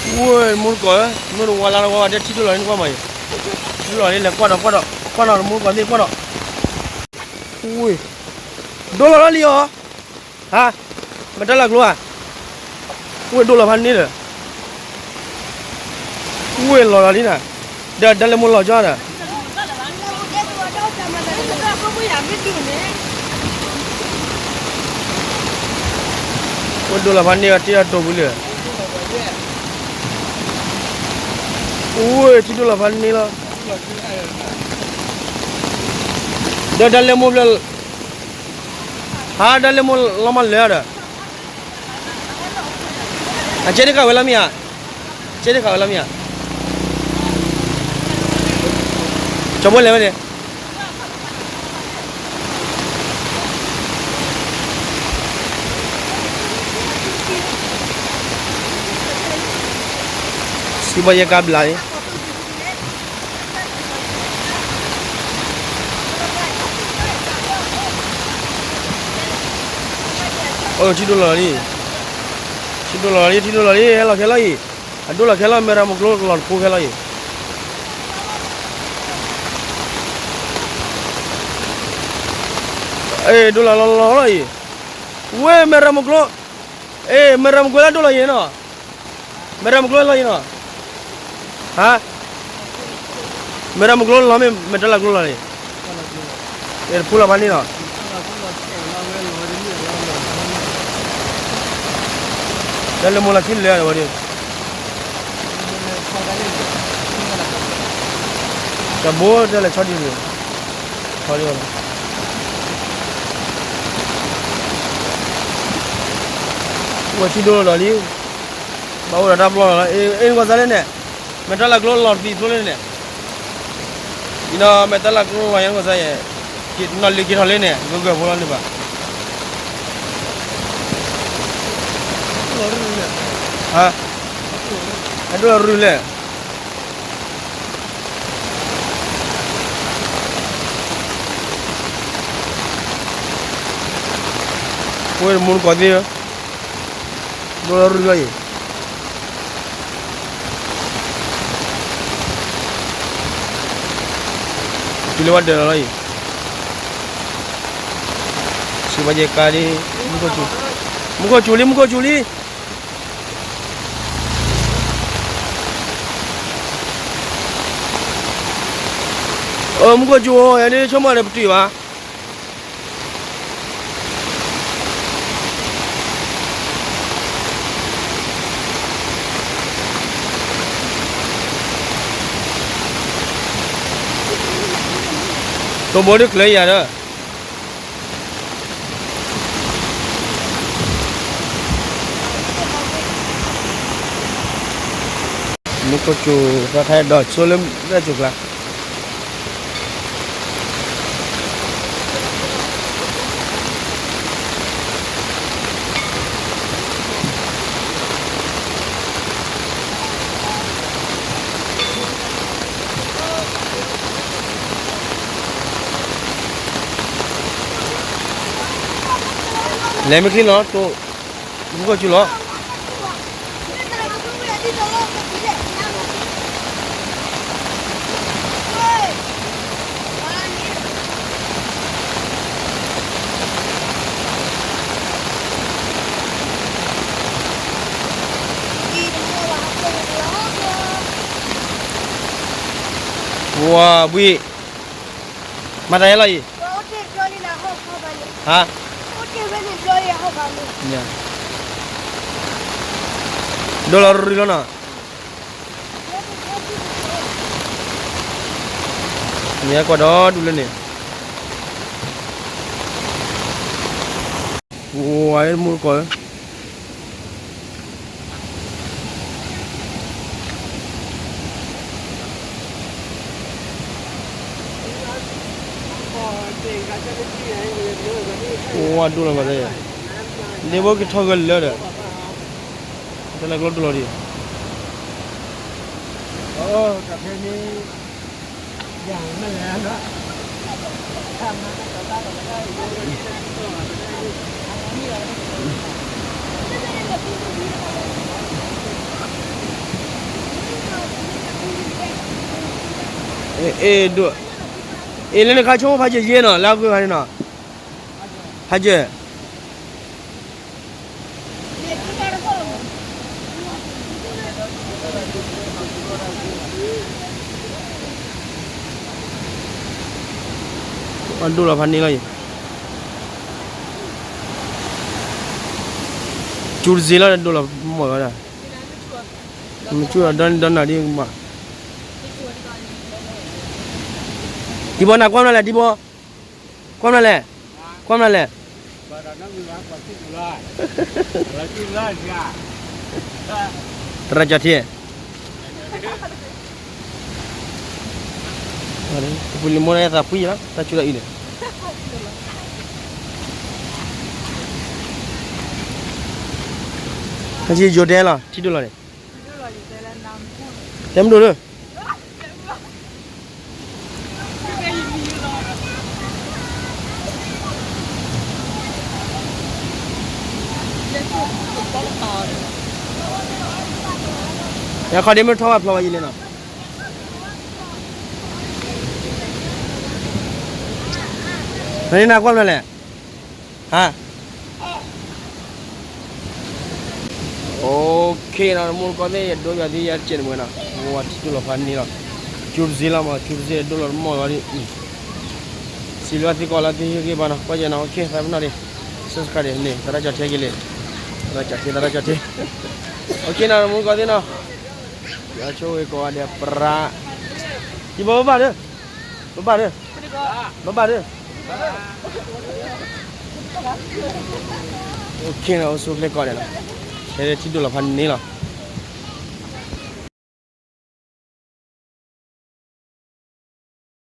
ဝ့ၢ် မူတကိးဧၢ, မ့ၢ်တဝါလၢတဝါဘၣ် တဲထံဒိၣ်လီၤန့ၣ်ကွၢ်မးအံၤ, ထံဒိၣ်လီၤန့ၣ် လဲၤကွၢ်ဒီးကွၢ်ဒီး ကွၢ်နီၤ မူတကိးသ့ၣ်ကွၢ်နီၤ, ဝ့ၢ် ဒိၣ်လီၤလီၤလံအီၤ, ဟါ, မဲာ်တၢ်လၢကျိဧါ, ဝ့ၢ်ဒိၣ်လီၤဖးန့ၣ်ဒီး, ဝ့ၢ်လီၤလီၤလံနၤ, ဒီးတၢ်လၢမိၢ်လီၤကၠီဒီး ဝ့ၢ်ဒိၣ်လီၤဖးန့ၣ်အီၤ တ့အတိာ်ပူၤလံ, ဝ့ၢ်ထံဒိၣ်လီၤဖးန့ၣ်လီၤ, ဒီးတၢ်လၢမိၢ်ဖျၢၣ်, ဟါတၢ်လၢမိၢ်လီၤမးလၢဒီး အကဲတခါဝဲလီၤမ့ၢ်ဧါ, ကဲတခါဝဲလီၤမ့ၢ်ဧါ, ကၠီဘိလဲၤဝဲန့ၣ်, စံးဘၣ်ယဲကါဘျါအံၤ အိၣ်ထံဒိၣ်လီၤလံ, ထံဒိၣ်လီၤလံ ထံဒိၣ်လီၤလံ ဟဲလီၤခဲလီၤအံၤ, အဒိၣ်လီၤခဲလီၤ မဲရမကိလီၤတဖိခဲလီၤအံၤ, အ့ၣ် ဒိၣ်လီၤလီၤလီၤလီၤအံၤ, ဝ့ၢ်မဲရမကိ, အ့ၣ် မဲရမကိလၢဒိၣ်လီၤအံၤနီၤ, မဲရမကျိလီၤအံၤနီၤ, ဟါ, မဲရမကျိလီၤမ့ၢ် မဲာ်တၢ်လၢကျိလီၤန့ၣ်, တဖိလီၤဖးန့ၣ်နီၤ, တၢ်လၢမိၢ်လီၤခံလဲၤဝဲဒၣ်, တဘိတၢ်လဲၤဆီဒံၣ်န့ၣ်, ဆီဒံၣ်, ဝဲထံဒိၣ်လီၤလံ, ဘၣ်အိၣ်ဒီးတၢ်ပျီလီၤလီၤ, အ့ၣ် နကွၢ်စၢ်လၢန့ၣ်, မဲာ်တၢ်လၢကျိလီၤတပံၤဖျိလၢန့ၣ်, အံၤနီၤ မဲာ်တၢ်လၢကျိလီၤယါနကွၢ်စၢ်ယဲၢ်, နီၢ်လ့က့ၤထီၣ်လၢန့ၣ် ဂၢၢ်ဂၢၢ်ဖိလီၤန့ၣ်ဘၣ်, ဟါ, အဒိၣ်ရုၢ်လဲၣ် ဝဲမူတကိးသ့ၣ်ဧၢ, ဒိၣ်ရုၢ်လီၤအံၤ, တုၤလၢဝဲဒၢးလီၤလီၤအံၤ, စံးဘၣ်ယဲကါဒ်, မူခိၣ်စူၤလံ မူခိၣ်စူၤလံ, အၢ မူခိၣ်စူၤဧိၤ ယၤဒ်ဆိကမိၣ်ဒီးပတုာ်ဘၣ် တိၢ်ဘိဒ်ကျၢၤယၤဒီး, မူခိၣ်စူၤ တၢ်ခါဒီးဆိလၢတၢ်စူၤကျါ လဲၤမ့ၢ်ချံလီၤ တိၢ်, မူခိၣ်စူၤလီၤ. ဝါ ဘှံး, မၤတၢ်ယဲလီၤအံၤ, ဟါ, ဒိၣ်လီၤရူၤရူၤလီၤနီၤ, မ့ၢ်ကွၢ်ဒီဒူၣ်လၢန့ၣ်, ဝါ မူတကိးဧၢ ဝါဒိၣ်လီၤမးသ့ၣ်, လ့ဘိက့ၤထီၣ်ဂၢၢ်လၢာ်ဒီး, တၢ်လၢကျိဒိၣ်လီၤဒံး, တၢ်ဖဲန့ၣ် ယၤမ့ၢ်လဲၣ်နီၤ, တၢ်မၤတၢ်ကီတၢ်လီၤတၢ်အံၤ တၢ်မၤမံၤလီၤ, တၢ်မၤမံၤလီၤ, အ့ၣ်ဒိၣ်, အ့ၣ် လၢနခါဆိကမိၣ်ဖးယံာ်ယဲနီၤ လၢအဂုၤဖးန့ၣ်နီၤ, ဖးယံာ် အဒိၣ်လီၤဖးန့ၣ်လီၤအံၤ, ကၠူတစ့လီၤ ဒိၣ်လီၤမီၢ်ဝဲဒၣ်, မ့ၢ်ကၠူဒီးဒီနၤဒ်မး, တံၤဘီနၤကွၢ်နၤလဲၣ် တံၤဘီ, ကွၢ်နၤလဲၣ်, ကွၢ်နၤလဲၣ်, သရၣ်ကၠီထံ တပူၤလံၤမိၢ်န့ၣ်သးဖှံလီၤ တၢ်ဆူၣ်လီၤအံၤန့ၣ်, ဟဲယိၤတဲလီၤ ထံဒိၣ်လီၤန့ၣ်, တဲမဒိၣ်လၢ ယခီဒ့မ့ၢ်ထီၣ်ဝဲဖျီဝဲယံၤန့ၣ်နီၤ, နနကွၢ်မနုၤလဲၣ်, ဟါ OK နီၤ တမူတကိးသ့ၣ် ယဒိယၤသ့ၣ်ယဲတကဲးန့ၣ်မ့ၢ်နီၤ ဝဲထံဒိၣ်လီၤဖးန့ၣ်လီၤ, ကၠူတစ့လီၤမး ကၠူတစ့ဒိၣ်လီၤတမီၢ်လီၤဒ်, စံးဘျုးသုကိးလၢသုဟ့ၣ်ဂံၢ်ဘါနီၤ ကွၢ်ယဲနီၤ OK သးပနီၣ်ဒံး, subscribe န့ၣ် သရၣ်ကၠီထံက့ၤလံ, သရၣ်ကၠီထံ သရၣ်ကၠီထံ, OK နီၤ တမူတကိးသ့ၣ်နီၤ, ယဆိၣ်ဂ့ၤကိးဂၤဒဲးပြး, ယဘၣ်ဘၣ်ဒီး, ဘၣ်ဘၣ်ဒီး, ဘၣ်ဘၣ်ဒီး, OK နီၤ အိၣ်ဆူၣ်အိၣ်ချ့ကိးဂၤဒဲးနီၤ, ဟဲထံဒိၣ်လီၤဖးန့ၣ်လီၤ.